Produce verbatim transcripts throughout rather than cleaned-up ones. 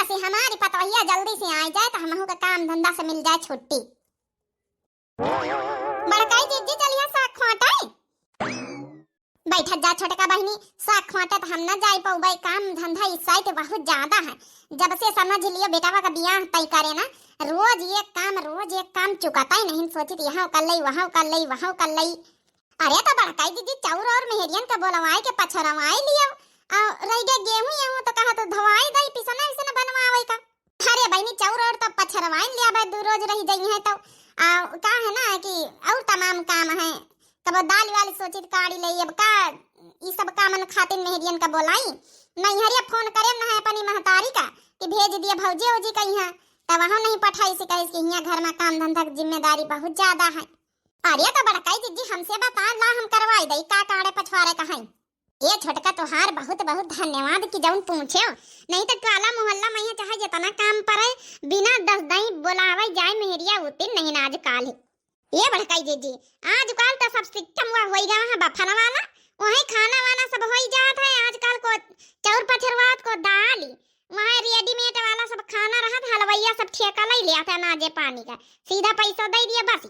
से हमारी पतोहिया जल्दी से आइ जाए तो हमहू का काम धंधा से मिल जाए छुट्टी। बड़काई जिज्जी चलिया साग खोटे। बैठत जा छोटका बहिनी, साग खोटे तो हम न जाई पउबे, काम धंधा इस side बहुत ज्यादा है। जब से समझ लियो बेटवा का बियाह तय करे ना, रोज एक काम, रोज एक काम चुकाता ही नहीं, सोचित यहाँ कर लई, वहाँ कर लई, वहाँ कर लई। अरे तो बड़काई जिज्जी चौर और मेहरियन का बोलवाए के पछरवाए लियो, आ रह गए गेहूं, गेहूं तो कहा तो धोवाई दई, पिसना विसना बनवावे का। अरे बहिनी, चौर और तो पछरवाइन लिया बा, दू रोज रही जइहैं तो। आ, का है ना कि और तमाम काम है, कबो दाल वाल सोचित काढ़ी ले, अब का ई सब कामन खातिन मेहरियन का बोलाई। नैहरिया फोन करे न है अपनी महतारी का कि भेज दिया भौजी ओजी कहीं, तब वहाँ नहीं पठाई से कहे कि हियाँ घर में काम धंधा की जिम्मेदारी बहुत ज्यादा है। अरे तो बड़काई जिज्जी हमसे बता ला, हम करवाई दई, का काढ़े पछवारे का है। ए छोटका, तोहार बहुत बहुत धन्यवाद कि जौन पूछेव, नहीं तो टोला मोहल्ला में यहाँ चाहे जितना काम पड़े, बिना दस दई बोलावे जाए मेहरिया उतिन नहीं ना आजकाल। ए बड़काई जिज्जी, आजकाल तो सब system हुआ होई गवा है बफन वाला, वही खाना वाना सब होई जात है आजकाल, को चौर पछरवात को दाल, वहाँ readymade वाला सब खाना रहत, हलवैया सब ठेका ले लिया था अनाजे पानी का, सीधा पैसा दे दिया बस।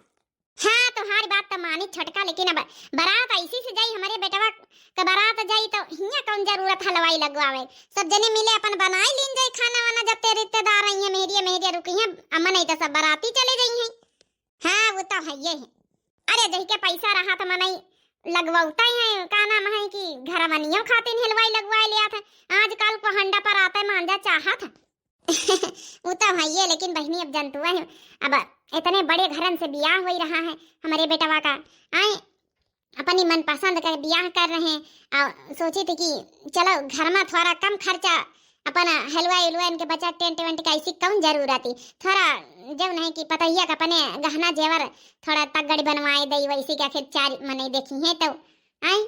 हाँ, तोहार बात तो मानी छोटका, लेकिन अब बारात ऐसी से जाई, हमरे बेटवा के बारात जाई तो हियाँ कौन जरूरत हलवाई लगवावे, सब जने मिले अपन बनाई लीन जाई खाना वाना, जब ते रिश्तेदार आई हैं, मेहरिया मेहरिया रुकी हैं, अम्मा नहीं तो सब बाराती चले जाई हैं। हाँ, वो तो है ये है। अरे जही के पैसा रहा तो मनई लगवाता ही है, का नाम है कि घर मनियो खातिन हलवाई लगवाए लिया था, आजकल को हंडा पर आता है मांजा चाहत है। वो तो है ये, लेकिन बहिनी अब जनतुआ है, अब इतने बड़े घरन से बियाह होई रहा है हमरे बेटवा का, आए अपनी मनपसंद का बियाह कर रहे हैं, और सोची थी कि चलो घर में थोड़ा कम खर्चा, अपन हलवा उलवा इनके बचा टेंट वेंट का ऐसी कौन जरूरत है, थोड़ा जब नहीं कि पतोहिया का अपने गहना जेवर थोड़ा तगड़ी बनवाए दई, वैसी का फिर चार मने देखी हैं तो आए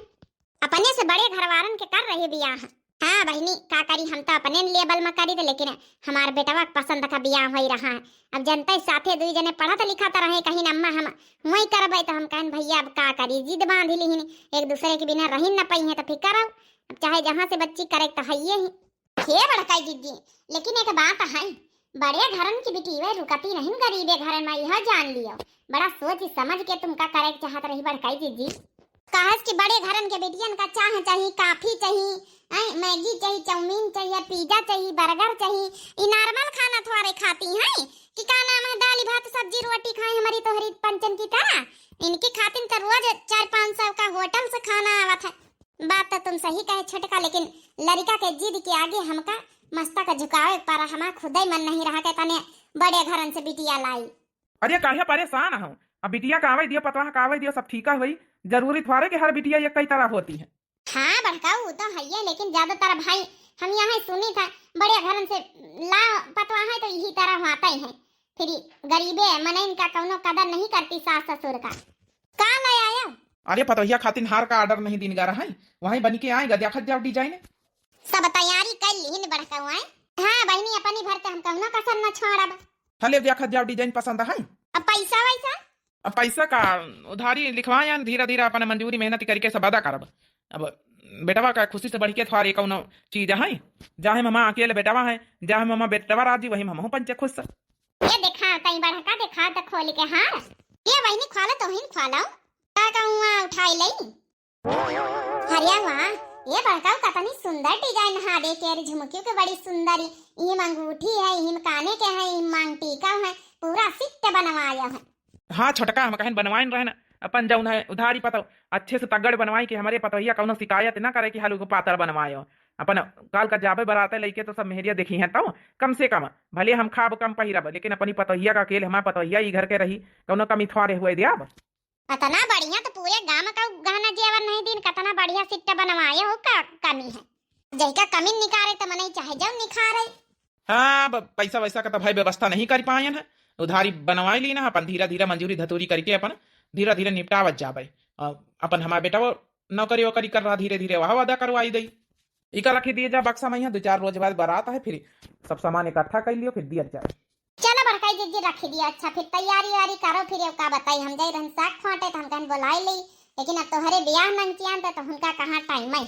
अपने से बड़े घरवारन के कर रहे बियाह। हाँ बहिनी, का करी, हम तो अपने level में करी थे, लेकिन हमार बेटवा के पसंद का बियाह होई रहा है। अब जनता ही साथे दुई जने पढ़त लिखत रहे, कहीं अम्मा हम वही करबे, तो हम कहन भैया अब का करी, जिद बांध लिहिन, एक दूसरे के बिना रहिन न पई है, तो फिर करो, अब चाहे जहाँ से बच्ची करे तो है ही। हे बड़काई जिज्जी, लेकिन एक बात है, बड़े घरन की बिटिया रुकती नहीं गरीबे घरन में, यह जान लियो। बड़ा सोच समझ के तुमका करे के चाहत रही बड़काई जिज्जी। काहे कि बड़े घरन के बिटियन का चाह चाही, कॉफी चाही, ऐं, मैगी चाही, चाउमीन चाही, पिज्जा चाही, बर्गर चाही, ई normal खाना थोड़े खाती हैं कि का नाम है, दाल भात सब्जी रोटी खाए हमारी तोहरी पंचन की तरह। इनकी खातिन तो रोज चार पाँच सौ का होटल से खाना आवत है। बात तो तुम सही कहे छोटका, लेकिन लड़िका के जिद के आगे हमका मस्तक झुकावे के परा, हमार खुदे मन नहीं रहा के तने बड़े घरन से बिटिया लाई। अरे काहे परेशान हो, अब बिटिया का आवे दियो, पतवाह का आवे दियो, सब ठीका होई। जरूरी थोड़े कि हर बिटिया एक कई तरह होती है। हाँ बड़का, वो तो है ये, लेकिन ज्यादातर भाई हम यहाँ सुनी था बड़े घरन से ला पतवाह है तो यही तरह होता ही है। फिर गरीबे मनइन का कौनो कदर नहीं करती सास ससुर का। का ले आया? अरे पतोहिया खातिन हार का order नहीं दिन गा रहा है, वहीं बन के आएगा, देखत जाओ design। सब तैयारी कर लिहिन बड़कवा। हाँ बहिनी, अपनी भर ते हम कौनो कसर न छोड़ब। हले देखत जाओ design पसंद है। अब पैसा वैसा? अब पैसा का उधारी लिखवाए, धीरे धीरे अपन मंजूरी मेहनत करके सब अदा करब। अब बेटवा का खुशी से बढ़ के थोड़ी कौनो चीज है? जाहे मामा अकेले बेटवा है, जाहे मामा बेटवा राजी, वही मामा पंचे खुश। ये देखा, तई बड़का देखा त खोल के हार। ये बहिनी खोला, तोहिन खोला। का कहूँ उठाई लई। अरे वाह, ये बड़का कतनी सुंदर design है, देख यार, झुमकियों के बड़ी सुंदर, इहिम अंगूठी है, इहिम काने के है, इहिम मांग टीका है, पूरा set बनवाया है। हाँ छोटका, हम कहन बनवाइन रहे ना, अपन जौन है उधारी पतो अच्छे से तगड़ बनवाई कि हमरे पतोहिया कौनो शिकायत ना करे कि हालू को पातर बनवायो। अपन काल का जाबे बराते लइके तो सब मेहरिया देखी हैं, तो कम से कम भले हम खाब कम पहिरब, लेकिन अपनी पतोहिया का अकेले हमार पतोहिया ई घर के रही, कौनो कमी थोड़े हुए दियाब। अतना बढ़िया तो पूरे गांव का गहना जेवर नहीं दिन, कतना बढ़िया set बनवाए हो, का कमी है? जैका कमी निकारे तो मनई चाहे जौन निकारे। हाँ, अब पैसा वैसा का तो भाई व्यवस्था नहीं कर पायन है, उधारी बनवाई ली ना, अपन धीरे धीरे मंजूरी धतूरी करके अपन धीरे धीरे निपटावत जाबे। अ, अपन हमार बेटा वो नौकरी वोकरी कर रहा, धीरे धीरे वह वादा करवाई दई। इका रखी दिए जा बक्सा में, यहाँ दो चार रोज बाद बारात है, फिर सब सामान इकट्ठा कर लियो, फिर दिया जाए। चलो बड़काई जिज्जी रखी दिया। अच्छा फिर तैयारी वारी करो, फिर ये का बताई, हम जाई रहन साग खोटे तो हम कहन बोलाई ली, लेकिन अब तोहरे ब्याह नंचियान तो, तो उनका कहाँ time है।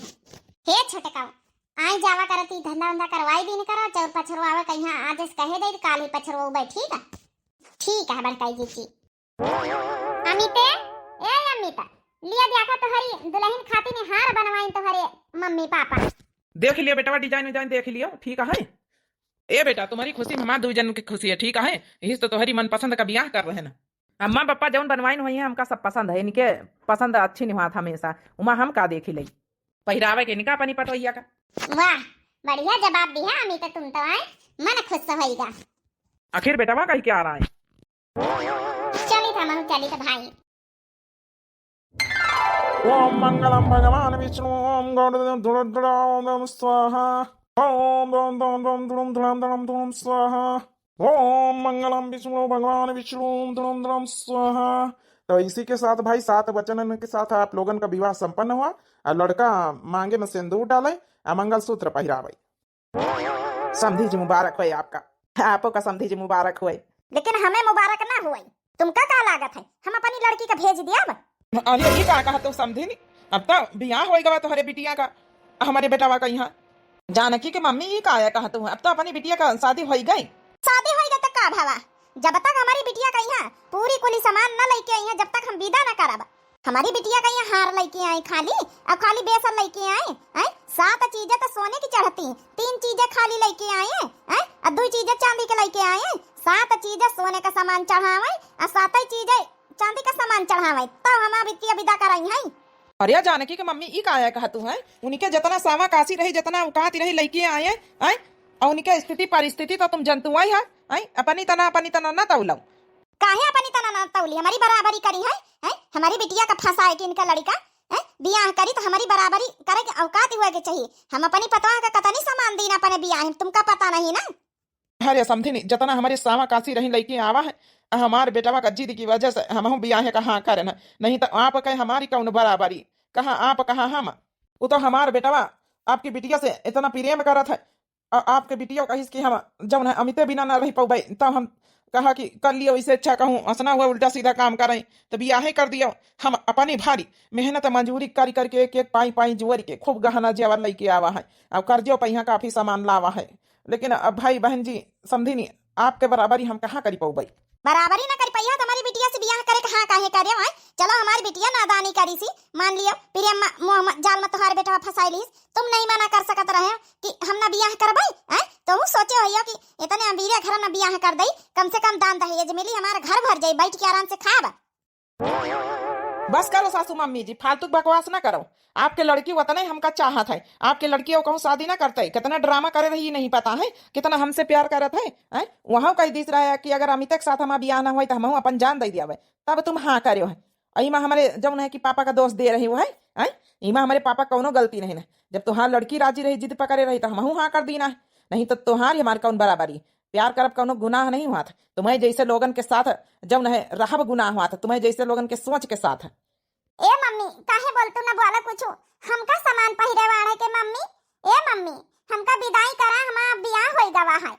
हे छोटका, आई जावा करती, धंधा वंधा करवाई दिन करो, चौर पछरवावे कहिया, आज से कहे दे, काल ही पछरवावे, ठीक है? ठीक है बड़काई जीजी। अमिते, ए अमिता, लिया देखा तोहरी दुल्हन खातिर हार बनवाइन तोहरे मम्मी पापा। देख लियो बेटवा, design विजाइन देख लियो, ठीक है। ए बेटा, तुम्हारी खुशी में हमार दुई जन की खुशी है, ठीक है। यही तो तोहरी मनपसंद का बियाह कर रहे ना। अम्मा पापा जौन बनवाइन हुई है, हमका सब पसंद है, इनके पसंद अच्छी नहीं हुआ था हमेशा, उमा हम का देखी लई। पहिरावे के इनका अपनी पतोहिया का। वाह, बढ़िया जवाब दिया अमिता, तुम तो आए, मन खुश होइगा। आखिर बेटवा कही क्या आ रहा है? चली था महू, चली था भाई। ओम मंगलम भगवान विष्णु, ओम गणपति धुरधुरा, ओम नमः स्वाहा, ओम दम दम दम धुरम धुरम धुरम धुरम स्वाहा, ओम मंगलम विष्णु भगवान विष्णु, ओम धुरम धुरम स्वाहा। तो इसी के साथ भाई, सात वचनन के साथ आप लोगन का विवाह संपन्न हुआ और लड़का मांगे में सिंदूर डाले और मंगलसूत्र पहिरावे। समधी जी मुबारक होए आपका, आपो का समधी जी मुबारक होए। लेकिन हमें मुबारक ना होए, तुमका का लागत है, हम अपनी लड़की का भेज दियाब? अरे ई का कहत हो समधिनी, अब तो बियाह होई गवा तोहरे बिटिया का, हमारे बेटवा का यहाँ। जानकी के मम्मी ई का कहत हो, अब तो अपनी बिटिया का शादी होई गई। शादी होई गई तो का भवा, जब तक हमारी बिटिया का यहाँ पूरी कुली सामान न लेके आई है, जब तक हम विदा न करब। हमारी बिटिया का यहाँ हार लेके आई खाली, और खाली बेसन लेके आई, हैं? सात चीजें तो सोने की चढ़ती, तीन चीजें खाली लेके आई, हैं? और दो चीजें चांदी के लेके आई, सात चीजें सोने का सामान चढ़ावे और सात ही चीजें चांदी का सामान चढ़ावे, तब हमार बिटिया विदा कराई है। अरे जानकी के मम्मी ई का कहत हो, हैं? उनके जितना सावा काशी रही, जितना औकात रही लेके आए, हैं? और उनके स्थिति परिस्थिति तो तुम जनतु आई है, हैं? अपनी तना, अपनी तना न तौलौ। काहे अपनी तना ना तौली, हमारी बराबरी करी है, हैं? हमारी बिटिया का फंसाए के इनका लड़का, हैं? बियाह करी तो हमारी बराबरी करे के औकात हुए के चाहिए। हम अपनी पतवा का कतनी सामान दीन अपने बियाह में, तुमका पता नहीं ना? अरे समधिनी, जितना हमारे सावा काशी रही लेके आवा है, हमार बेटवा का जिद की वजह से हमहू बियाह का हाँ करे ना, नहीं तो आप कहे हमारी कौन बराबरी, कहाँ आप कहाँ हम। वो तो हमार बेटवा आपकी बिटिया से इतना प्रेम करत है, आ-, आपके बिटिया कहिस कि हम जौन है अमिते बिना ना रह पउबे, तब हम कहा कि कर लियो, इसे अच्छा कहूँ, असना हुआ उल्टा सीधा काम करें, तो बियाहे कर दियो। हम अपनी भारी मेहनत मजूरी करी करके एक एक पाई पाई जुअर के खूब गहना जेवर लेके आवा है, और कर्जो पे यहाँ काफी सामान लावा है, लेकिन अब भाई बहन जी समधिनी, आपके बराबरी हम कहाँ करी पउबे? बराबरी ना करी पइहा तो हमारी बिटिया से बियाह करे के हाँ काहे करे, हैं? चलो हमारी बिटिया नादानी करी सी, मान लियो प्रेम म-, मोह म-, जाल में तोहार बेटवा फंसाई लीस, तुम नहीं मना कर सकत रहे कि हम ना बियाह करबे, हैं? तो हूँ सोचे होइयो कि इतने अमीरे घर में बियाह कर दई, कम से कम दान दहेज मिली, हमार घर भर जाई, बैठ के आराम से खाब। बस करो सासू मम्मी जी, फालतू बकवास ना करो। आपके लड़की उतने हमका चाहत है, आपके लड़की वो कहूँ शादी ना करते, कितना ड्रामा करे रही नहीं पता है, कितना हमसे प्यार करत है, हैं? वहाँ कह दिस रहा है कि अगर अमित के साथ हमारा बियाह ना होई तो हमहू अपन जान दे दियावे, तब तुम हाँ करे हो। अई माँ हमारे जौन है कि पापा का दोष दे रही हो है, हैं? ई माँ हमारे पापा कौनो गलती नहीं ना, जब तुहार लड़की राजी रही, जिद पकड़े रही तो हमहू हाँ कर दीना है, नहीं तो तुहार हमार कौन बराबरी। प्यार करब कौनो गुनाह नहीं हुआ था, तुम्हें जैसे लोगन के साथ जौन है रहब गुनाह हुआ था, तुम्हें जैसे लोगन के सोच के साथ। ए मम्मी, काहे बोलतू ना बोला कुछ, हमका सामान पहिरे वाले के मम्मी। ए मम्मी, हमका विदाई करा, हमार बियाह होई गवा है।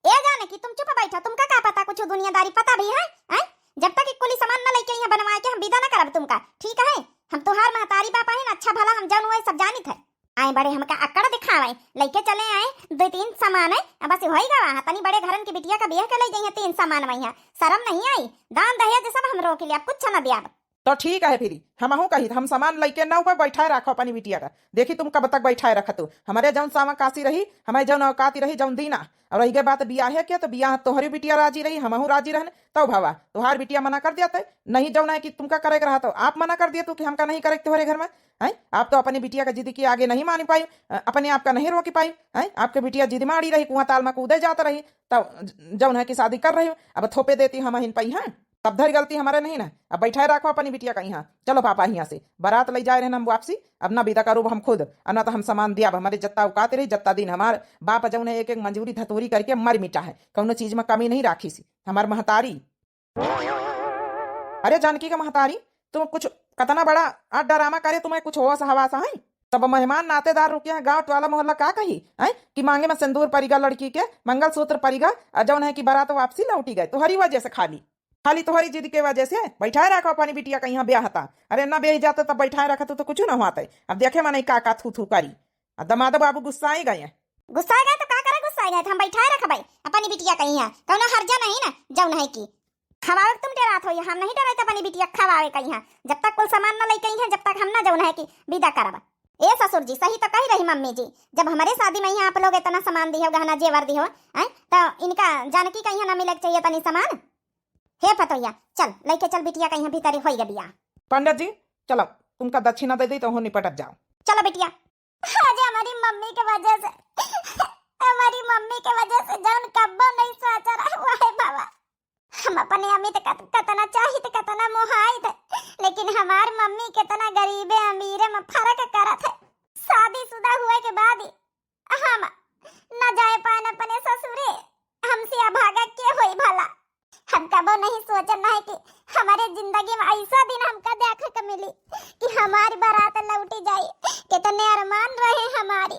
ए जानकी, तुम चुप बैठो, तुमका का पता कुछ दुनियादारी पता भी है, हैं? जब तक ई कुली सामान न लेके यहाँ बनवा के हम विदा न करब तुमका, ठीक है? हम तुहार महतारी बाप है ना, अच्छा भला हम जौन हुए सब जानित है। आए बड़े हमका अकड़ दिखावे, लेके चले आए दो तीन सामान है, अब बस होई गवा है, तनी बड़े घरन की बिटिया का बियाह के ले जाइए तीन सामान वही है, शर्म नहीं आई? दान दहेज सब हम रोक लिया, कुछ न दिया। तो ठीक है फिरी, हमहू कही, हम सामान लइके ना ऊपर बैठाए रखो अपनी बिटिया का। देखी तुम कब तक बैठाए रखत हो। हमारे जौन सावा काशी रही, हमारे जौन औकाती रही, जौन दीना। और रही गई बात बियाहे के, तो बियाह तोहरी बिटिया राजी रही, हमहू राजी रहन, तब भवा तोहार बिटिया मना कर दिया थे। नहीं जौन है कि तुमका करे के रहा तो आप मना कर दिया तू कि हमका नहीं करे तोहरे घर में। हैं? आप तो अपनी बिटिया का जिद की आगे नहीं मानी पाई, अ, अपने आप का नहीं रोकी पाई। हैं? आपके बिटिया जिद में अड़ी रही, कुआं ताल में कूदे जात रही, तब ज-, जौन है कि शादी कर रही हो, अब थोपे देती हम हिन पाई, हैं? तब धर गलती हमारे नहीं ना। अब बैठाए रखो अपनी बिटिया का यहाँ। चलो पापा यहाँ से बारात ले जाए रहन हम वापसी। अब ना विदा करूब हम खुद, और ना तो हम सामान दियाब। हमारे जत्ता औकात रही, जत्ता दिन हमार बाप जौन है एक एक मंजूरी धतूरी करके मर मिटा है, कौनो चीज में कमी नहीं राखी सी हमार महतारी। अरे जानकी का महतारी, तुम कुछ कतना बड़ा आ ड्रामा करे, तुम्हें कुछ होश हवास है? सब मेहमान नातेदार रुके हैं, गांव टोला मोहल्ला का कही, हैं? कि मांगे में सिंदूर परिगा लड़की के, मंगलसूत्र परिगा, और जौन है कि बारात वापसी लौटी गए, तोहरी वजह से खाली। खाली तोहरी जिद के वजह से बैठाए रखो अपनी बिटिया का यहाँ ब्याह था। अरे ना ब्याह जाता तब बैठाए रखत तो कुछ ना होता। अब देखे मने का का थू थू करी। आ दमाद बाबू गुस्साइ गए हैं। गुस्साइ गए तो का करे, गुस्साइ गए तो हम बैठाए रखबै अपनी बिटिया कहिया, कौनो हर्जा नहीं ना, जौन है कि खवावे तुम डरात हो, हम नहीं डरात अपनी बिटिया खवावे कहिया, जब तक कुल सामान न लेके आई है, जब तक हम ना जौन है कि विदा करब। ए ससुर जी, सही तो कही रही मम्मी जी, जब हमरे शादी में यहाँ आप लोग इतना सामान दिहो, गहना जेवर दिहो, हैं, तो इनका जानकी कहिया ना मिले के चाहिए तनी सामान। हे पतोहिया, चल, लइके चल बिटिया कहिया भीतरी होई गे बियाह। पंडित जी, चलो, तुमका दक्षिणा दे दी तो हो निपटत जाओ। चलो बिटिया। आज हमारी मम्मी के वजह से, हमारी मम्मी के वजह से जौन कब्बो नहीं सोचा रहा हुआ है बाबा। हम अपने अमित का कतना चाहित, कतना मोहाइत, लेकिन हमार मम्मी कितना गरीबे अमीरे में फर्क करत है। शादीशुदा हुए के बाद ही हम न जाए पाएन अपने ससुरे, हमसे अभागा के होई भला। हम कबो नहीं सोचन रहे कि हमारे जिंदगी में ऐसा दिन हमका देखे के मिली कि हमारी बारात लौटी जाई। कितने अरमान रहे हमारी।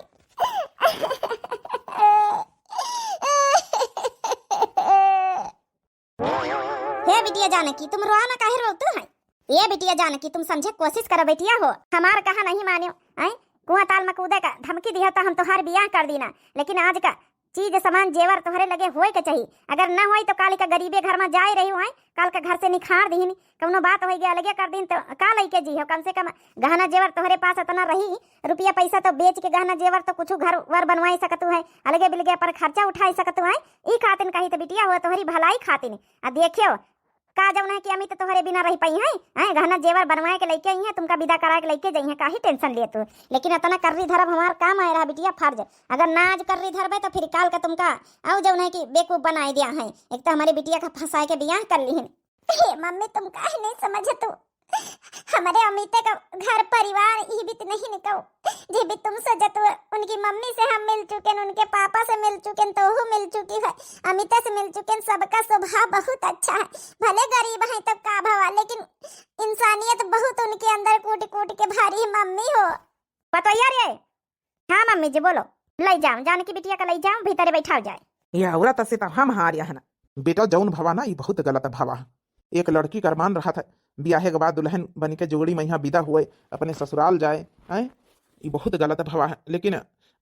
हे बिटिया जानकी, तुम रोआ ना, काहे रोतू है? ये बिटिया जानकी, तुम समझे कोशिश करो बिटिया हो, हमार कहा नहीं मान्यो, हैं? कुआं ताल में कूदे का धमकी दिया तो हम तोहार बियाह कर दीना, लेकिन आज का चीज सामान जेवर तोहरे लगे होए के चाही, अगर न होई तो काल का गरीबे घर में जाए रही हो, हैं? काल का घर से निखार दीन, कौनो बात होई गया अलगे कर दीन तो का लइके जी हो? कम से कम गहना जेवर तोहरे पास इतना रही, रुपया पैसा तो बेच के गहना जेवर तो कुछ घर वर बनवाई सकतू है, अलगे बिलगे पर खर्चा उठाई सकतू है। ई खातिन कही तो बिटिया हो तोहरी भलाई खातिन। आ देखियो, का जौन है कि अमित तोहरे बिना रह पाई हैं? हैं, गहना जेवर बनवाए के लइके आई हैं, तुमका विदा कराए के लइके जाई हैं, काहे tension लिए तू? लेकिन इतना कर्री धरब हमार काम आए रहा बिटिया, फर्ज। अगर ना आज कर्री धरबे तो फिर काल का तुमका अउ जौन है कि बेवकूफ बनाए दिया है। एक तो हमारी बिटिया का फंसाए के बियाह कर ली हैं। हे मम्मी, तुम काहे नहीं समझतू? हमरे अमिते का घर परिवार ई बीत नहीं निकौ, जे भी तुम सजत हुए, उनकी मम्मी से हम मिल चुके हैं, उनके पापा से मिल चुके हैं, तोहू मिल चुकी है, अमिते से मिल चुके हैं, सबका स्वभाव बहुत अच्छा है। भले गरीब है तब का भवा, लेकिन इंसानियत बहुत उनके अंदर कूट कूट के भरी है मम्मी हो। पतोहिया रे, हाँ मम्मी जी बोलो। लई जाओ, जानकी बिटिया का लई जाओ, भीतरे बैठाओ जाए। ये औरत से तो हम हार यहाँ ना। बेटा जौन भवा ना, ई बहुत गलत भवा है। एक लड़की का अरमान रहा था, बियाहे के बाद दुल्हन बन के जोड़ी में यहाँ विदा हुए, अपने ससुराल जाए, हैं? ई बहुत गलत भवा है। लेकिन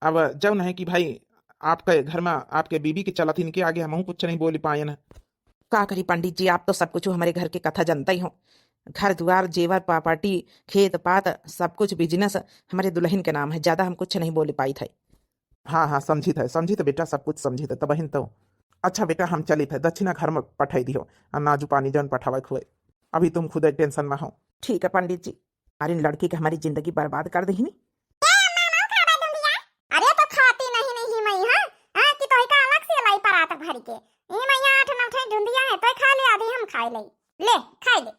अब जौन है कि भाई आपके घर में आपके बीबी के चलत इनके आगे हमहू कुछ नहीं बोल पाए ना। का करी पंडित जी, आप तो सब कुछ हमारे घर के कथा जानते ही हो। घर दुआर, जेवर, प्रॉपर्टी, खेत पात, सब कुछ business हमारे दुल्हन के नाम है, ज्यादा हम कुछ नहीं बोल पाई थे। हाँ, हाँ, समझित है, समझित है बेटा, सब कुछ समझित है, तबहिन तो। अच्छा बेटा, हम चलित है, दक्षिणा घर में पठाई दियो, आ नाजू पानी जौन पठावे के हुए, अभी तुम खुद tension में हो। ठीक है पंडित जी, अरे इन लड़की के हमारी जिंदगी बर्बाद कर दीनी। ए अम्मा, हम खाबे धुंधिया। अरे तो खाती नहीं, नहीं मैं, हाँ? हाँ, कि तोही का अलग से लाई परात भर के। ई मैया आठ नौ ठे धुंधिया है, तोय खा ले, आधी हम खाए ले। ले, खाए ले।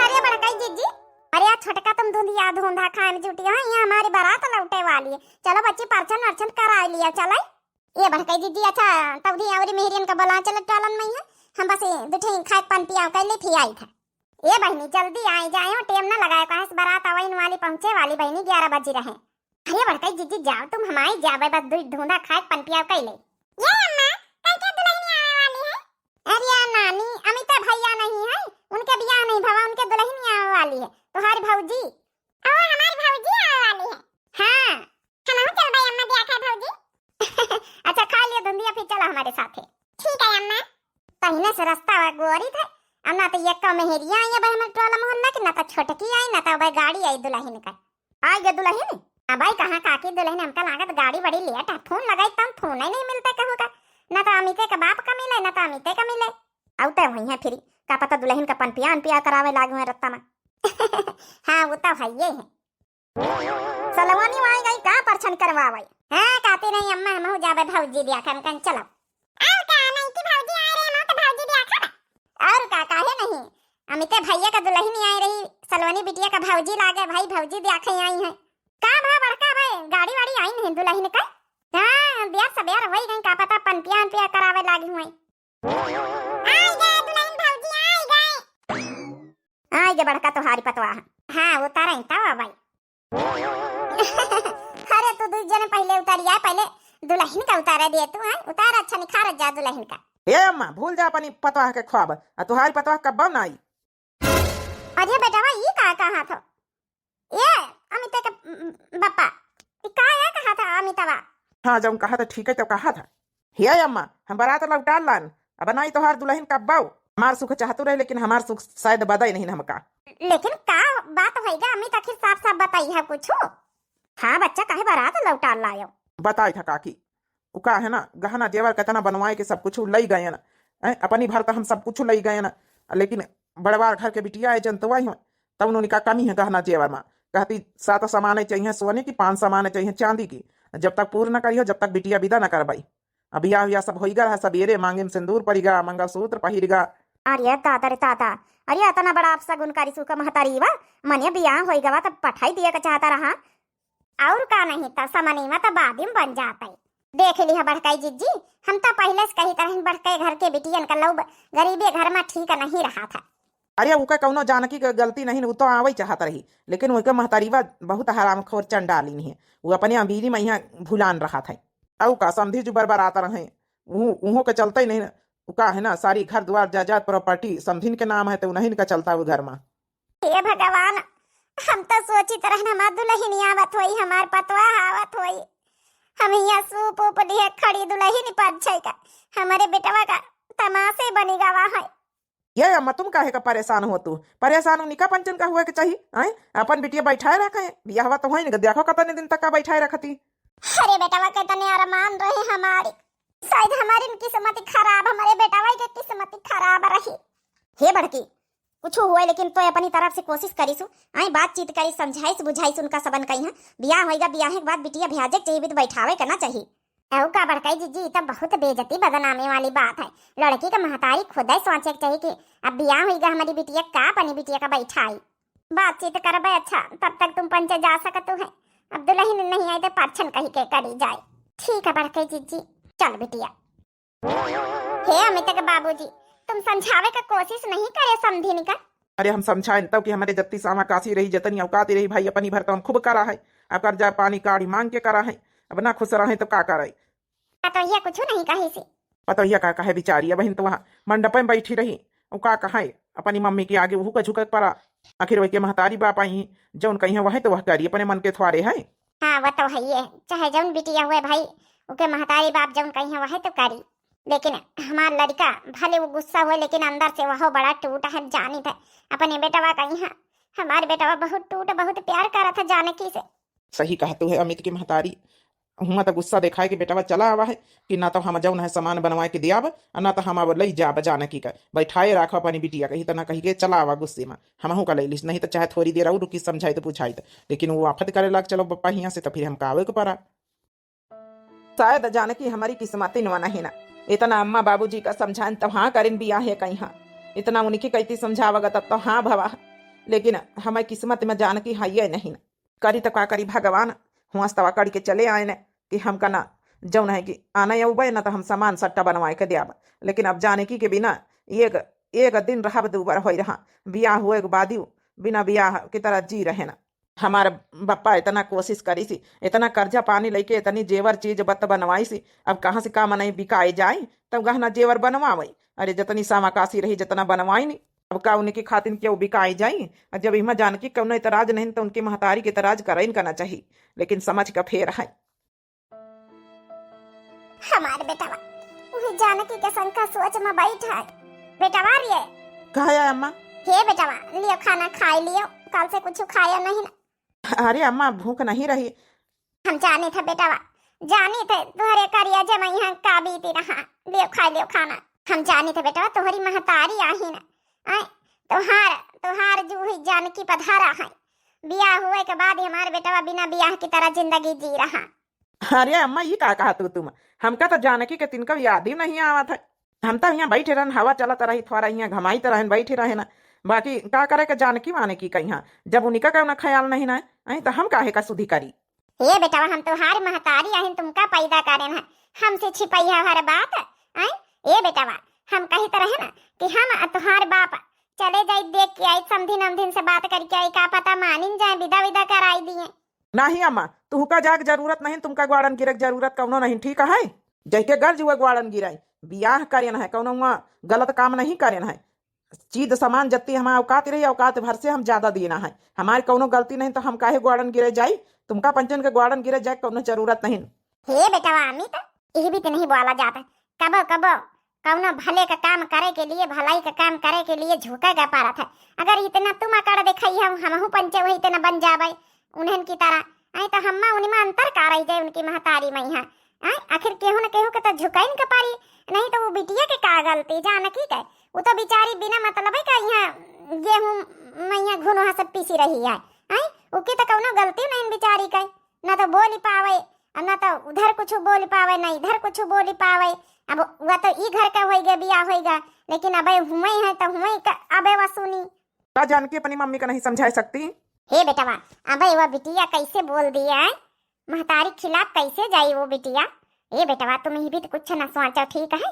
अरे बड़काई जीजी, अरे आ छोटका तुम धुंधिया धुंधा खाए में जुटी हो, ये हमारी बारात लौटे वाली है। चलो बच्ची, परछन वरछन कराए लिया, चले। ए बड़काई जीजी, अच्छा, तौधी अउरी मेहरियन का बोला चले टालन में है, हम बस ये दुठे खाए पान पियाओ कैले थी आई था। ए बहिनी, जल्दी आए जाए, टेम ना लगाए, काहे से बारात आवे वाली, पहुँचे वाली बहिनी, ग्यारह बजी रहे। अरे बड़काई जीजी, जाओ तुम, हम आई जाबे, बस दुई धुंधा खाए पान पियाओ कैले। ए अम्मा, कल के दुल्हनिया आवे वाली है? अरे या नानी, अमिता भैया नहीं है, उनके बियाह नहीं भवा, उनके दुल्हनिया आवे वाली है, तुम्हारी भौजी। ओ, हमारी भौजी आवे वाली है। हाँ, हमहू चलबे अम्मा, बियाह खाए भौजी। अच्छा, खा लियो धुंधिया, फिर चलो हमारे साथे। ठीक है अम्मा। पहिने से रास्ता वा गोरी था, अब ना तो ये कम मेहरिया आई है भाई हमारे टोला मोहल्ला के, ना तो छोटकी आई, ना तो भाई गाड़ी आई दुल्हन का। आई गे दुल्हन? हाँ भाई, कहाँ काकी दुल्हन, हमका लागत गाड़ी बड़ी लेट है, फोन लगाई तम फोन ही नहीं मिलता कहू का, ना तो अमिते का बाप का मिले, ना तो अमिते का मिले। आउते हुई हैं फिर, का पता दुल्हन का पनपिया अनपिया करावे लागे हुए रत्ता में। हाँ, वो तो है ये है। सलवानी आई गई का परछन करवावे? हाँ, कहती नहीं अम्मा, हमहू जाबे भौजी देखन कन, चलो। और का, नहीं कि भौजी आए रहे, हम तो भौजी देखा बा। और का, काहे नहीं? अमिते भैया का दुल्हन आई रही, सलोनी बिटिया का भौजी लागे भाई, भौजी देखे आई है। का भा बड़का भाई, गाड़ी वाड़ी आई नहीं दुल्हन का? हाँ, बियाह सबेर होई गई, का पता पनपिया अनपिया करावे लागी हुई। आई गए दुल्हन भौजी, आई गए। आई गे बड़का तोहारी पतवाह। हाँ, उतारे तब भाई। अरे तू दू जने पहले उतारी आए, पहले दुल्हन का उतारे दिए तू, हैं? उतार, अच्छा निखार जा दुल्हन का। ए अम्मा, भूल जा अपनी पतवाह के ख्वाब, आ तुहारी पतवाह कब्बो ना आई। अरे बेटवा, ई का कहा था? ए अमिते के, उम, बप्पा, ती का या कहा था अमितवा? हाँ, जौन कहा था ठीक है, तो कहा था। हे अम्मा, हम बारात लौटा लान, अब नाई तोहार दुलहिन कब्बौ। हमार सुख चाहतू रहे, लेकिन हमार सुख शायद बदई नहीं हमका। लेकिन का बात होइगा अमित, आखिर साफ साफ बताई है कुछ। हाँ बच्चा, काहे बारात लौटा लायो? बताई था काकी, उ का है ना, गहना जेवर केतना बनवाए के सब कुछ लई गए ना। हैं, अपनी भर तो हम सब कुछ लई गए ना, लेकिन बड़वार घर के बिटिया है, जनतवा ही, तब उन्होंने का कमी है गहना जेवर में। कहती, "सात सामान चाहिए सोने की, पाँच सामान चाहिए चांदी की। जब तक पूर्ण न करियो, जब तक बिटिया विदा न करबाई।" अब बियाह उयाह सब होइगा रहा, सबेरे मांगे में सिंदूर परिगा, मंगलसूत्र पहिरगा। अरे दादा रे दादा, अरे इतना बड़ा अपशगुन करी सुका महतारी बा, मने बियाह होइगा बा तब पठाई दिया के चाहता रहा। और का नहीं, त समनीमा त बादिम बन जात है। देख लिहा बड़काई जिज्जी, हम त पहिले से कही तरह बड़के घर के बिटियन का लौब गरीबे घर में ठीक नहीं रहा था। अरे, उका कौनो जानकी के गलती नहीं, उ तो आवई चाहत रही, लेकिन उके महतारीवा बहुत हरामखोर चंडालिन है। उ अपने अमीरी में यहाँ भुलान रहा था। अउ का समधी जो बरबरात रहे, उहो, उहो के चलते ही नहीं। उ का है ना, सारी घर द्वार जायदाद प्रॉपर्टी समधिन के नाम है, तो उन्हीं का चलता वो घर में। हे भगवान, हम तो सोचित रहन हमार दुलहिन आवत होई, हमार पतवा आवत होई, हम यहाँ सूप उप लिए खड़ी दुलहिन पर छै का, हमारे बेटवा का तमाशे बनी गवा है। ये अम्मा, तुम काहे का परेशान हो तू? परेशान उनका पंचन का हुए के चाहिए, आय? अपन बिटिया बैठाए रखे, बियाहवा तो होई नहीं, देखो कतने दिन तक का बैठाए रखती। अरे बेटवा के तने अरमान रहे हमारी, शायद हमारी किस्मत खराब, हमारे बेटवा के किस्मत खराब रही। हे बड़की, कुछ हुए लेकिन तो अपनी तरफ से कोशिश करीसु, आय बातचीत करी, समझाइस बुझाइस उनका सबन कहीं। बियाह होइगा, बियाह के बाद बिटिया भ्याजे के चाहिए, भी तो बैठावे के ना चाहिए। अउ का बड़काई जिज्जी, ई त बहुत बेइज्जती बदनामी वाली बात है। लड़की का महतारी खुदै सोचे के चाहिए कि अब बियाह होइगा हमारी बिटिया, का अपनी बिटिया का बैठाई। बातचीत करबे, अच्छा तब तक तुम पंचे जा सकतु है, अब दुलहिन नहीं आई तो परछन कही के करी जाए। ठीक है बड़काई जिज्जी, चल बिटिया। हे अमित के बाबूजी, तुम समझावे का कोशिश नहीं करे समधिन का? अरे हम समझाइन तब कि हमारे जत्ती सामा काशी रही, जतनी औकात रही भाई, अपनी भर तो हम खूब करा है। अब कर्जा पानी काढ़ी मांग के करा है, अब ना खुश रहे तो का करे? पतोहिया कुछ नहीं कही सी। पतोहिया का कहे बिचारी, अब हिन तो वहाँ मंडप में बैठी रही, वो का कहे अपनी मम्मी के आगे, वहू का झुकक पड़ा। आखिर वही के महतारी बाप आई, जौन कही है वह तो वह करी, अपने मन के थ्वारे है। हाँ, वो तो है ये, चाहे जौन बिटिया हुए भाई, उके महतारी बाप जौन कही है वह तो करी। लेकिन हमार लड़का भले वो गुस्सा हुए, लेकिन अंदर से वह बड़ा टूटा है, जानित है। अपने बेटवा कही है, हमार बेटवा बहुत टूट, बहुत प्यार करत है जानकी से। सही कहतू है अमित की महतारी, हुआं तो गुस्सा दिखाए के बेटवा चला आवा है कि ना तो हम जौन है सामान बनवाए के दियाब, और ना तो हम अब लई जाब जानकी का, बैठाए राखो अपनी बिटिया का, इतना कही के चला आवा गुस्से में। हमहू का ले लिस, नहीं तो चाहे थोड़ी देर और रुकी, समझाइत बुझाइत, लेकिन वो आफत करे लाग चलो बप्पा हियां से, तो फिर हम कावे के परा। शायद जानकी हमारी किस्मतिन वा नहीं ना, इतना अम्मा बाबूजी का समझान तो हाँ करिन बियाह है कहीं हाँ, इतना उनकी कहती समझावगा तब तो हाँ भवा, लेकिन हमारी किस्मत में जानकी है ये नहीं ना। करी तो का करी भगवान, हुआं से तवा कड़ी के चले आए ने कि हमका ना जौन है कि आने अउबे ना तो हम सामान सट्टा बनवाए के दियाब, लेकिन अब जानकी के बिना एक, एक दिन रहब दू बार होई रहा, बियाह हुए के बाद ही बिना बियाह की तरह जी रहे ना। हमार बप्पा इतना कोशिश करी सी, इतना कर्जा पानी लेके इतनी जेवर चीज बत बनवाई सी, अब कहाँ से का मनई बिकाए जाए तब गहना जेवर बनवावे। अरे जतनी सामा काशी रही जतना बनवाई नी, अब का उनकी खातिन केहू बिकाए जाई? और जब इमा जानकी कौनो इतराज नहीं तो उनकी महतारी के इतराज करइन का ना चाहिए, लेकिन समझ का फेर है। हमार बेटवा, उहे जानकी के शंका सोच में बैठ है। बेटवा रे। का है अम्मा? हे बेटवा, लियो खाना खाए लियो, कल से कुछ खाया नहीं ना। अरे अम्मा, भूख नहीं रही। हम जाने थे बेटवा, जाने थे तुहरे करिया जमई है का बीती रहा। लियो खाए लियो खाना। हम जाने थे बेटवा, तुहरी महतारी आही ना। आए, तुहार, तुहार जूही जानकी पधारा है। बियाह हुए के बाद ही हमार बेटवा बिना बियाह की तरह जिंदगी जी रहा। अरे अम्मा, ई का कहा तू तुम? हमका तो जानकी के तिनका याद ही नहीं आवत है। हम तो यहाँ बैठे रहन, हवा चलत रही, थोड़ा यहाँ घमाइत रहन, बैठे रहन। बाकी का करे के जानकी वानकी कहीं, जब उनका कौनो ख्याल नहीं ना, अहीं तो हम काहे का सुधी करी? ए बेटवा, हम तुहार महतारी अहिन, तुमका पैदा करेन है, हमसे छिपई है हर बात? आय, ए बेटवा, हम कहित रहे ना कि हम तुहार बाप चले जाई देख के आई, समधिन अमधिन से बात करके आई, का पता मानिन जाए, विदा विदा कराई दिए। नाही अम्मा, तुहका जाग जरूरत नहीं, तुमका ग्वाड़न गिरे के जरूरत कौनो नहीं, ठीक है? जैके गर्ज हुआ ग्वाड़न गिराई, बियाह करेन है, कौनो हुआ गलत काम नहीं करेन है। चीज सामान जत्ती हमार औकात रही, औकात भर से हम ज्यादा दीना है। हमारी कौनो गलती नहीं तो हम काहे ग्वाड़न गिरे जाई? तुमका पंचन के ग्वाड़न गिरे जाए कौनो जरूरत नहीं। हे बेटवा अमित, इही भी तो नहीं बोला जाता। कबो कबो कौनो भले का काम करे के लिए, भलाई का काम करे के लिए झुके के पड़त है। अगर इतना तुम अकड़ देखई हम, हमहू पंचे वही इतना बन जाबे उन्हन की तरह। आई तो हम्मा उन्हीं में अंतर का रह जाए उनकी महतारी में यहाँ। आई आखिर केहू न केहू के तो झुकइन के पड़ी, नहीं तो वो बिटिया के का गलती जानकी के? वो तो बेचारी बिना मतलब का यहाँ गेहूं में यहाँ घुन वहाँ सब पीसी रही है। आई उकी तो कौनो गलती नहीं बेचारी के, ना तो बोली पावे, और ना तो उधर कुछ बोली पावे, ना इधर कुछ बोली पावे। अब वह तो ई घर का होइगा, बिया होइगा, लेकिन अबे हुए हैं तो हुए का अबे वह सुनी। का जानकी अपनी मम्मी का नहीं समझा सकती? हे बेटवा, अबे वह बिटिया कैसे बोल दिया है, महतारी खिलाफ कैसे जाई वो बिटिया? ए बेटवा, तुम ही भी तो कुछ न सोचो, ठीक है?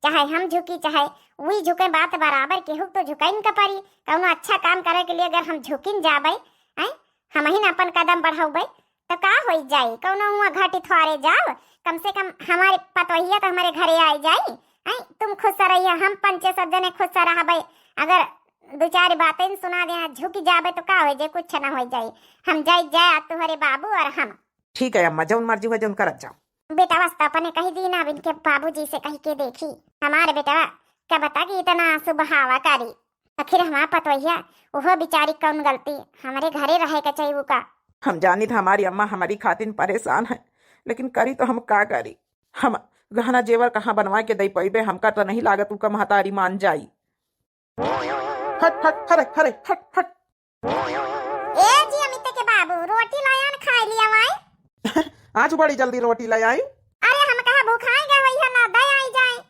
चाहे हम झुकी, चाहे वही झुके, बात बराबर, केहू तो झुकइन का पड़ी। कौनो अच्छा काम करे के लिए अगर हम झुकिन जाबे, हैं, हम ही न अपन कदम बढ़ाउबे, तो का होई जाई? कौनो हुआ घाटी थ्वारे जाओ, कम से कम हमारे पतोहिया तो हमारे घरे आई जाई। हैं, तुम खुश रहिए, हम पंचे सब जने खुश रहबे। अगर दो चार बातें सुना दे, झुक जाबे तो का होई जाई? कुछ ना होई जाई। हम जाई जाए, तुम्हारे बाबू और हम। ठीक है अम्मा, जौन मर्जी हुआ, जौन करत जाओ। बेटवा से तो अपने कही दी ना, अब इनके बाबूजी से कही के देखी। हमारे बेटवा का बता कि इतना सुबहावा करी। आखिर हमार पतोहिया, ओहो बिचारी कौन गलती, हमरे घरे रहे के चाहिए का? हम जानी था हमारी अम्मा हमारी खातिन परेशान है, लेकिन करी तो हम का करी? हम गहना जेवर कहाँ बनवा के दे पइबे? हमका तो नहीं लागत उका महतारी मान जाई। हट, हट, हरे, हरे, हट, हट। ए जी अमित के बाबू, रोटी लायन खाए लिया वाई। आज बड़ी जल्दी रोटी ले आई। अरे हम कहा भूखाए गए वही है ना, दे आई जाए।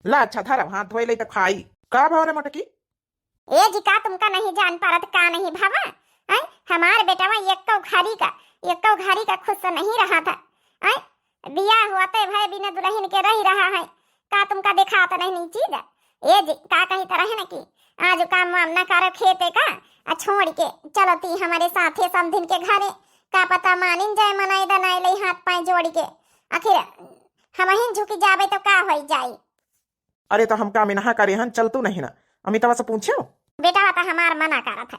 ला अच्छा धरब, हाथ धोए ले तो खाई। का भाव रे मोटकी? ए जी का तुमका नहीं जान पारत का नहीं भावा? हैं? हमार बेटवा एक्को घड़ी का, एक्को घड़ी का खुश नहीं रहा था। हैं? बियाह हुआ ते भय बिना दुल्हन के रही रहा है। का तुमका देखात नहीं चीज? ए जी, का कही तरह है ना कि आज काम वाम ना करो खेते का, आ छोड़ के चलती हमारे साथे समधिन के घरे। का पता मानिन जाए, मनाई दनाई ले हाथ पाए जोड़ के। आखिर हम ही झुकी जाबे तो का होई जाई? अरे तो हम का मिनहा करे हन, चल तू नहीं ना, अमितवा से पूछो। बेटवा तो हमार मना करत है।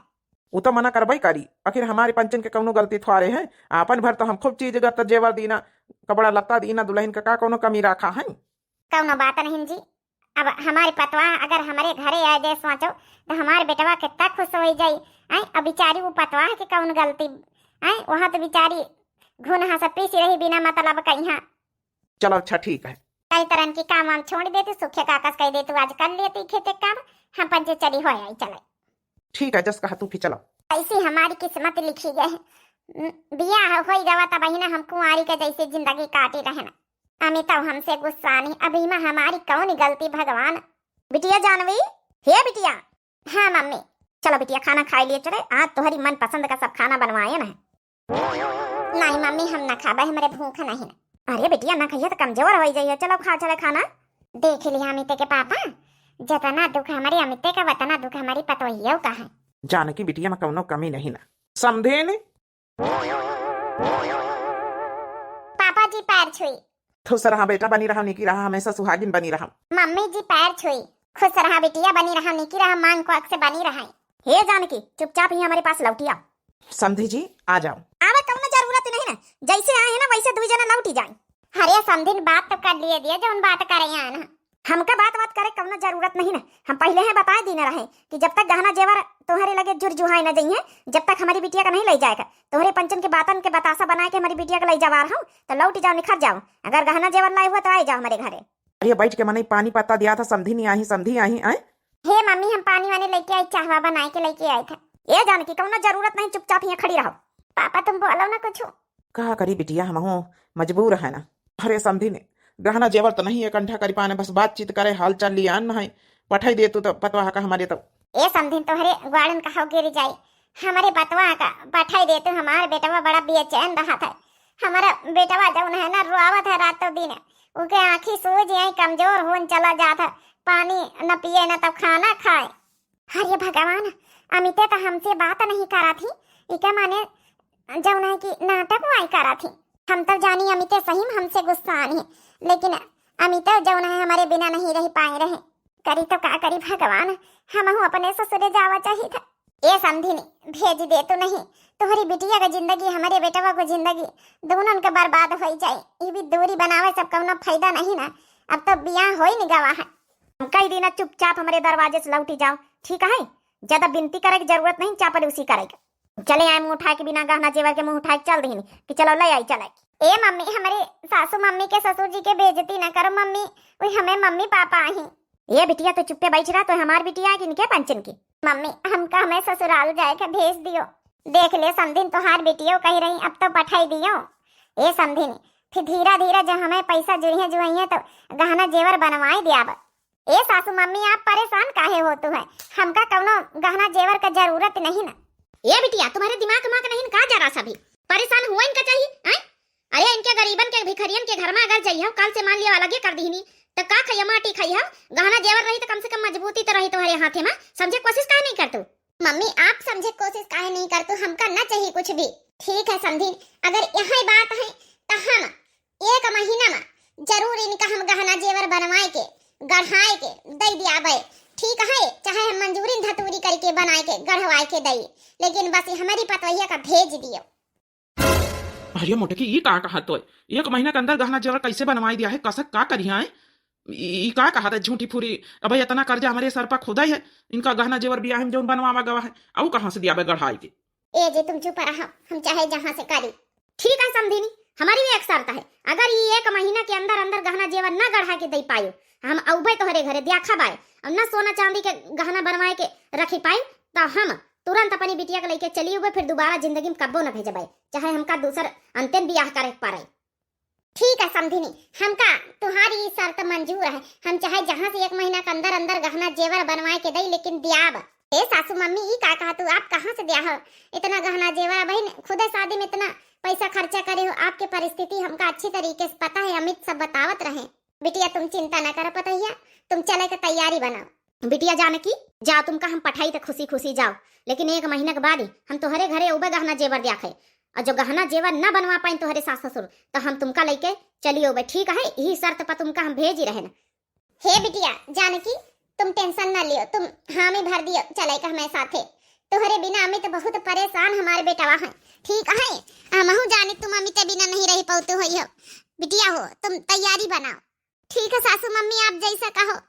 उ तो मना करबे करी, आखिर हमारे पंचन के कौनो गलती थोड़े है। आपन भर तो हम खूब चीज गत्ता जेवर दीना, कपड़ा लत्ता दीना, दुल्हन का, का कौनो कमी रखा है? कौनो बात नहीं जी, अब हमारे पतवा अगर हमारे घरे आ जाए सोचो तो हमारे बेटवा कितना खुश हो जाई। आई अब बेचारी वो पतवा के कौन गलती? आई वहाँ तो बेचारी घुन हंस पीसी रही बिना मतलब कहीं। चलो अच्छा ठीक है। कई तरह की काम वाम छोड़ देती, सुखे काकस कह देती, आज कर लेती खेते काम, हम पंचे चली हो आई चले। ठीक है, जस कहा तू फिर चलो। ऐसी हमारी किस्मत लिखी गए है। न-, बियाह होई गवा तब ही ना हम कुंवारी के जैसे जिंदगी काटी रहना। अमित हमसे गुस्सा नहीं, अभी में हमारी कौन गलती भगवान। बिटिया जानवी, हे बिटिया। हाँ मम्मी। चलो बिटिया खाना खाए लिए चले, आज तोहरी मनपसंद का सब खाना बनवाए ना है। नहीं मम्मी, हम ना खाबे, हमरे भूख नहीं ना। अरे बिटिया ना खाइए तो कमजोर हो जाइए, चलो खा चले खाना। देख लिया अमिते के पापा, जितना दुख हमारे अमिते का, उतना दुख हमारी पतोहियो का है। जानकी बिटिया में कौनो कमी नहीं ना। समधिन। पापा जी पैर छुई। खुश रहा बेटा, बनी रहा, निकी रहा, हमेशा सुहागिन बनी रहा। मम्मी जी पैर छुई। खुश रहा बिटिया, बनी रहा, निकी रहा, मांग को अक्स बनी रहा। हे जानकी, चुपचाप ही हमारे पास लौटिया। समधी जी, आ जाओ। आवे कौनो जरूरत नहीं ना, जैसे आए हैं ना वैसे दुई जना लौटी जाए। अरे समधिन, बात तो कर लिए दिए, जौन बात करे आए ना। हमका बात बात करे कौनो जरूरत नहीं ना, हम पहले ही बताए दीने रहे कि जब तक गहना जेवर तुम्हारे लगे जुर जुहाए न जइहे, जब तक हमारी बिटिया का नहीं ले जाएगा, तुम्हारे पंचन के बातन के बतासा बनाए के हमारी बिटिया का ले जावा रहा हूँ, तो लौट जाओ, निखर जाओ। अगर गहना जेवर लाए हुआ तो आए जाओ हमारे घरे। अरे बैठ के मनई पानी पत्ता दिया था, समधी नहीं आई, समधी आई, आए। हे मम्मी, हम पानी वानी लेके आई, चाहवा बनाए के लेके आए थे। ए जानकी, कौनो जरूरत नहीं, चुपचाप यहाँ खड़ी रहो। पापा तुम बोलो ना कुछ। का करी बिटिया, हमहू मजबूर है ना। अरे समधी ने गहना जेवर तो नहीं इकट्ठा करी पाने, बस बातचीत करे, हाल चाल लियान है, पठाई दे तू तो पतवाह का हमारे तो। ए समधिन, तोहरे ग्वाड़न का हो गिर जाई, हमारे पतवाह का पठाई दे तू, हमार बेटवा बड़ा बेचैन रहा था। हमारा बेटवा जौन है ना, रोआवत है रातों दिन, उके आँखी सूज आई, कमजोर होन चला जात है, पानी न पिए न तब खाना खाए। अरे भगवान, अमिते तो हमसे बात नहीं करा थी, इके माने जौन है कि नाटक वाई करा थी। हम तो जानी अमिते सही में हमसे गुस्सा आनी है, लेकिन अमिते जौन है हमारे बिना नहीं रह पाए रहे। करी तो का करी भगवान, हमहू अपने ससुरे जावा चाहित है। ए समधिनी, भेज दे तू नहीं, तोहरी बिटिया का जिंदगी, हमरे बेटवा को जिंदगी, दोनों के बर्बाद होई जाई। ई भी दूरी बनावे सब कौनो फायदा नहीं ना। अब तो बियाह होई न गवा है। हम कही दीना चुपचाप हमरे दरवाजे से लौटी जाओ, ठीक है? ज्यादा बिनती करे की जरूरत नहीं, चापलूसी करे के। चले आए मुंह उठाए के, बिना गहना जेवर के मुंह उठाए के चल दीनी कि चलो ले आई चले। ए मम्मी, हमरे सासू मम्मी के ससुर जी के बेइज्जती ना करो मम्मी, वही हमें मम्मी पापा आई। ए बिटिया, तू चुप्पे बैठ रहा, तो हमार बिटिया है कि इनके पंचन की? मम्मी, हमका हमें ससुराल जाए के भेज दियो। देख ले समधिन, तोहार बिटियो कही रही, अब तो पठाई दियो। ए समधिन, फिर धीरा धीरा जब हमें पैसा जुड़िए जुआइए तो गहना जेवर बनवाई दियाब। ए सासू मम्मी, आप परेशान काहे होतू है? हमका कौनो गहना जेवर का जरूरत नहीं ना। ए बिटिया, तुम्हारे दिमाग उमाग नहीं ना का जरा सा भी? परेशान हुआ इनका चाहिए, हैं? अरे इनके गरीबन के भिखरियन के घर में अगर जइहो, कल से मान लिया अलगे कर दीनी, तो का खइया माटी खइहो? गहना जेवर रही तो कम से कम मजबूती तो रही तुम्हारे हाथे में। समझे कोशिश काहे नहीं करतू? मम्मी, आप समझे कोशिश काहे नहीं करतू? हमका ना चाहिए कुछ भी। ठीक है समधिन, अगर यही बात है तो हम एक महीना में जरूर इनका हम गहना जेवर बनवाए के, गढ़ाए के दे दियाबे। ठीक है, चाहे हम मंजूरी धतूरी करके बनाए के, गढ़वाए के दई, लेकिन बस हमारी पतोहिया का भेज दियो। अरे मोटकी, ई का कहत होय? एक महीना के अंदर गहना जेवर कैसे बनवाई दिया है? कसक का करिया है? ई, ई का कहत है झूठी फूरी? अबे इतना कर्जा हमरे सर पर खुदा है, इनका गहना जेवर बियाह में जौन बनवावा गवा है, अउ कहाँ से दियाबे गढ़ाई के? ए जी, तुम चुप रहो, हम चाहे जहाँ से करी। ठीक है समधिनी, हमारी भी एक शर्त है, अगर ये एक महीना के अंदर अंदर गहना जेवर न गढ़ा के दे पायो, हम अउबे तोहरे घरे द्याखा बाय, और न सोना चांदी के गहना बनवाए के रखी पाई, तो हम तुरंत अपनी बिटिया के लेके चली उबे, फिर दोबारा जिंदगी में कब्बो न भेजबे, चाहे हमका दूसर अंतिम बियाह करे के पड़े। ठीक है समधिनी, हमका तुम्हारी ई शर्त मंजूर है, हम चाहे जहाँ से एक महीना के अंदर अंदर गहना जेवर बनवाए के दई, लेकिन दियाब। ए सासू मम्मी, ई का कहा तू, आप कहाँ से दिया हो इतना गहना जेवर? बहन, खुदे शादी में इतना पैसा खर्चा करे हो, आपके परिस्थिति हमका अच्छी तरीके से पता है, अमित सब बतावत रहे। बिटिया तुम चिंता न करो पतोहिया, तुम चले के तैयारी बनाओ। बिटिया जानकी, जाओ तुमका हम पठाई तो खुशी खुशी जाओ, लेकिन एक महीना के बाद ही हम तोहरे घरे उबे गहना जेवर द्याखे, और जो गहना जेवर न बनवा पाइन तोहरे सास ससुर, तो हम तुमका लेके चली उबे, ठीक है? यही शर्त पर तुमका हम भेजी रहे न। हे बिटिया जानकी, तुम tension न लियो, तुम हामी भर दियो चले के हमें साथे। तोहरे बिना अमित बहुत परेशान हमारे बेटवा है, ठीक है? हमहू जानी तुम अमित बिना नहीं रह पौतू होई हो। बिटिया हो, तुम तैयारी बनाओ। ठीक है सासू मम्मी, आप जैसा कहो।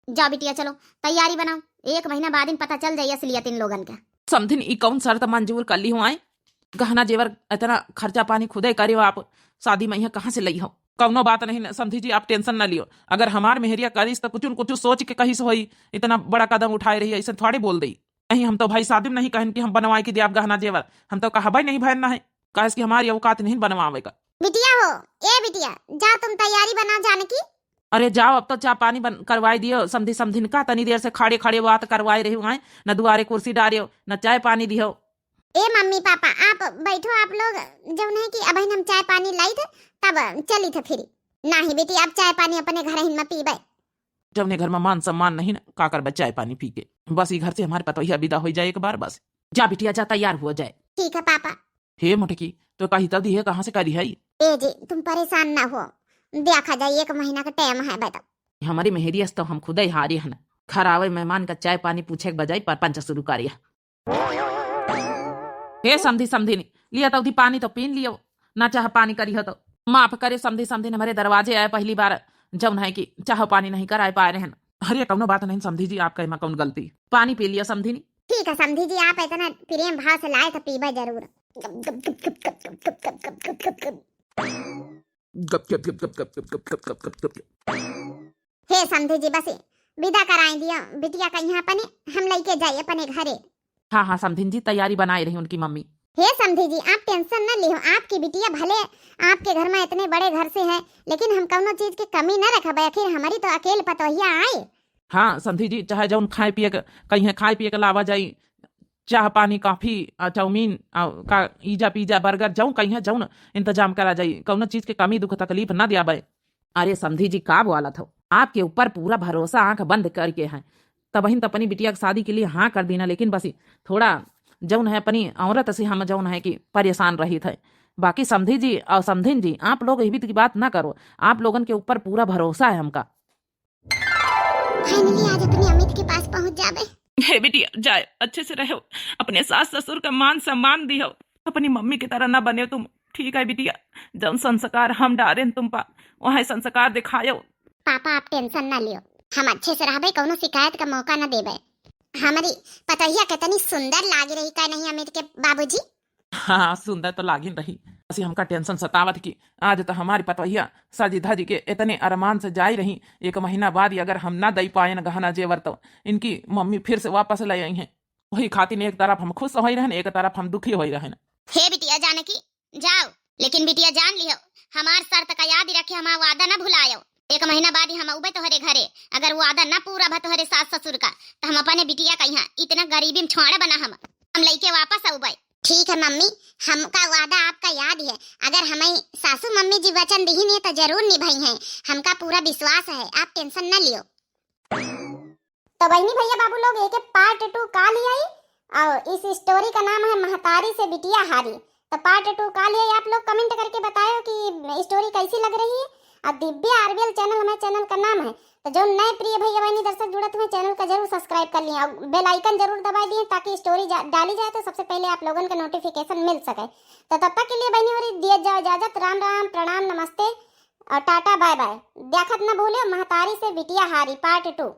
जाओ बिटिया, चलो तैयारी बनाओ, एक महीना बाद इन पता चल जाई असलियत इन लोगन का। समधिन, ई कौन शर्त मंजूर कर ली हो आए? गहना जेवर इतना खर्चा पानी खुदे करे हो आप, शादी में यहाँ कहाँ से लई हो? कौनो बात नहीं न, समधी जी, आप tension न लियो। अगर हमार मेहरिया करिस तो कुछ न कुछ सोच के कहिस होई, इतना बड़ा कदम उठाए रही, ऐसे थोड़े बोल दई। नहीं, हम तो भाई शादी में नहीं कहन कि हम बनवाए के दियाब गहना जेवर, हम तो कहबे नहीं भयन ना है, काहे कि हमारी औकात नहीं बनवावे का। बिटिया हो, ए बिटिया, जा तुम तैयारी बनाओ जानकी। अरे जाओ, अब तो चाय पानी बन-, करवाई दियो समधी समधिन का, तनी देर से खड़े खड़े बात करवाए रही हुआए, न दुआरे कुर्सी डारियो, न चाय पानी दियो। ए मम्मी पापा, आप बैठो, आप लोग जौन है कि अबहिन हम चाय पानी लाई थे, तब चली थे फिरी। नाही बेटी, आप चाय पानी अपने घर हिन में पीबे। जौने घर में मान सम्मान नहीं ना, का करबे चाय पानी पी के? बस ई घर से हमारे पतोहिया विदा हो जाए एक बार बस। जा बिटिया जा, तैयार हो जाए। ठीक है पापा। हे मोटकी, तो कही तब दिहे कहाँ से करी है? ए जी, तुम परेशान ना हो, देखा जाए एक महीना का time है बेटा। हमारी मेहरियस तो हम खुदे हारी हन, घर आवे मेहमान का चाय पानी पूछे के बजाय परपंच शुरू करे है। हे समधी समधिन, लिया तो उधी पानी तो पीन लियो, ना चाह पानी करी हो तो। माफ करे समधी समधिन, हमारे दरवाजे आए पहली बार, जौन है कि चाह पानी नहीं कराए पाए रहन। अरे कौनो बात नहीं समधी जी, आपका एमा कौन गलती, पानी पी लिया समधिन। ठीक है समधी जी, आप इतना प्रेम भाव से लाए तो पीबे जरूर। गप, गप, गप। हे समधी जी, बस विदा कराई दियो, बिटिया का यहाँ अपने हम लइके जाई अपने घरे। हाँ, हाँ, समधिन जी, तैयारी बनाए रही उनकी मम्मी। हे समधी जी, आप tension न लिहो, आपकी बिटिया भले आपके घर में इतने बड़े घर से है, लेकिन हम कौनो चीज की कमी न रखबे, आखिर हमारी तो अकेल पतोहिया आए। हाँ, समधी जी, चाहे जौन खाए पिए के, कहीं खाए पिए के लावा जाई, चाह पानी, कॉफी, आ, चाउमीन, आ, का, ईजा पीजा, बर्गर, जौन कहीं जौन इंतजाम करा जाई, कौनो चीज के कमी दुख तकलीफ न दियाबे। अरे समधी जी, का बोलत हो? आपके ऊपर पूरा भरोसा आंख बंद करके है, तबहिन तो अपनी बिटिया की शादी के लिए हाँ कर दीना, लेकिन बस थोड़ा जौन है अपनी औरत से हम जौन है कि परेशान रहित है। बाकी समधी जी और समधिन जी, आप लोग इबित की बात ना करो, आप लोगन के ऊपर पूरा भरोसा है हमका। Finally आज अपने अमित के पास पहुँच जाबे। हे बिटिया, जाए, अच्छे से रहो, अपने सास ससुर का मान सम्मान दिहो, अपनी मम्मी की तरह ना बने तुम, ठीक है बिटिया? जौन संस्कार हम डारेन तुम पा, वह संस्कार दिखायो। पापा, आप tension ना लियो, हम अच्छे से रहबे, कौनो शिकायत का मौका ना देबे। हमारी पतोहिया कितनी सुंदर लागी रही का नहीं अमित के बाबूजी? हाँ, सुंदर तो लागिन रही। असी हमका tension सतावत कि आज तो हमारी पतोहिया सजी धजी के इतने अरमान से जाई रही, एक महीना बाद ही अगर हम ना दई पाएन गहना जेवर तो इनकी मम्मी फिर से वापस ले आई हैं। वही खातिर एक तरफ हम खुश होई रहन, एक तरफ हम दुखी होई रहन। हे बिटिया जानकी, जाओ, लेकिन बिटिया जान लिहो, हमार शर्त का याद रखे, हमार वादा ना भुलायो। एक महीना बाद ही हम अउबे तोहरे घरे, अगर वादा ना पूरा भा तोहरे सास ससुर का, तो हम अपने बिटिया का यहाँ इतना गरीबी में छोड़ब ना हम, हम लइके वापस अउबे। ठीक है मम्मी, हमका वादा आपका याद है, अगर हमें सासू मम्मी जी वचन दिहिन है तो जरूर निभाई हैं, हमका पूरा विश्वास है, आप tension ना लियो। तो बहिनी भैया बाबू लोग, एके part two काल ही आई और इस story का नाम है महतारी से बिटिया हारी। तो part two काल ही आई, आप लोग comment करके बतायो कि story कैसी लग रही है। और दिव्या आरबीएल channel हमारे channel का नाम है, तो जो नए प्रिय भैया बहिनी दर्शक जुड़त हुए channel का जरूर subscribe कर लिए और bell icon जरूर दबा दिए ताकि story जा, डाली जाए तो सबसे पहले आप लोगन के notification मिल सके। तो तब तक के लिए बहिनी और दिए जाओ इजाजत, राम राम, प्रणाम, नमस्ते और टाटा bye bye। देखत न भूलियो महतारी से बिटिया हारी part two।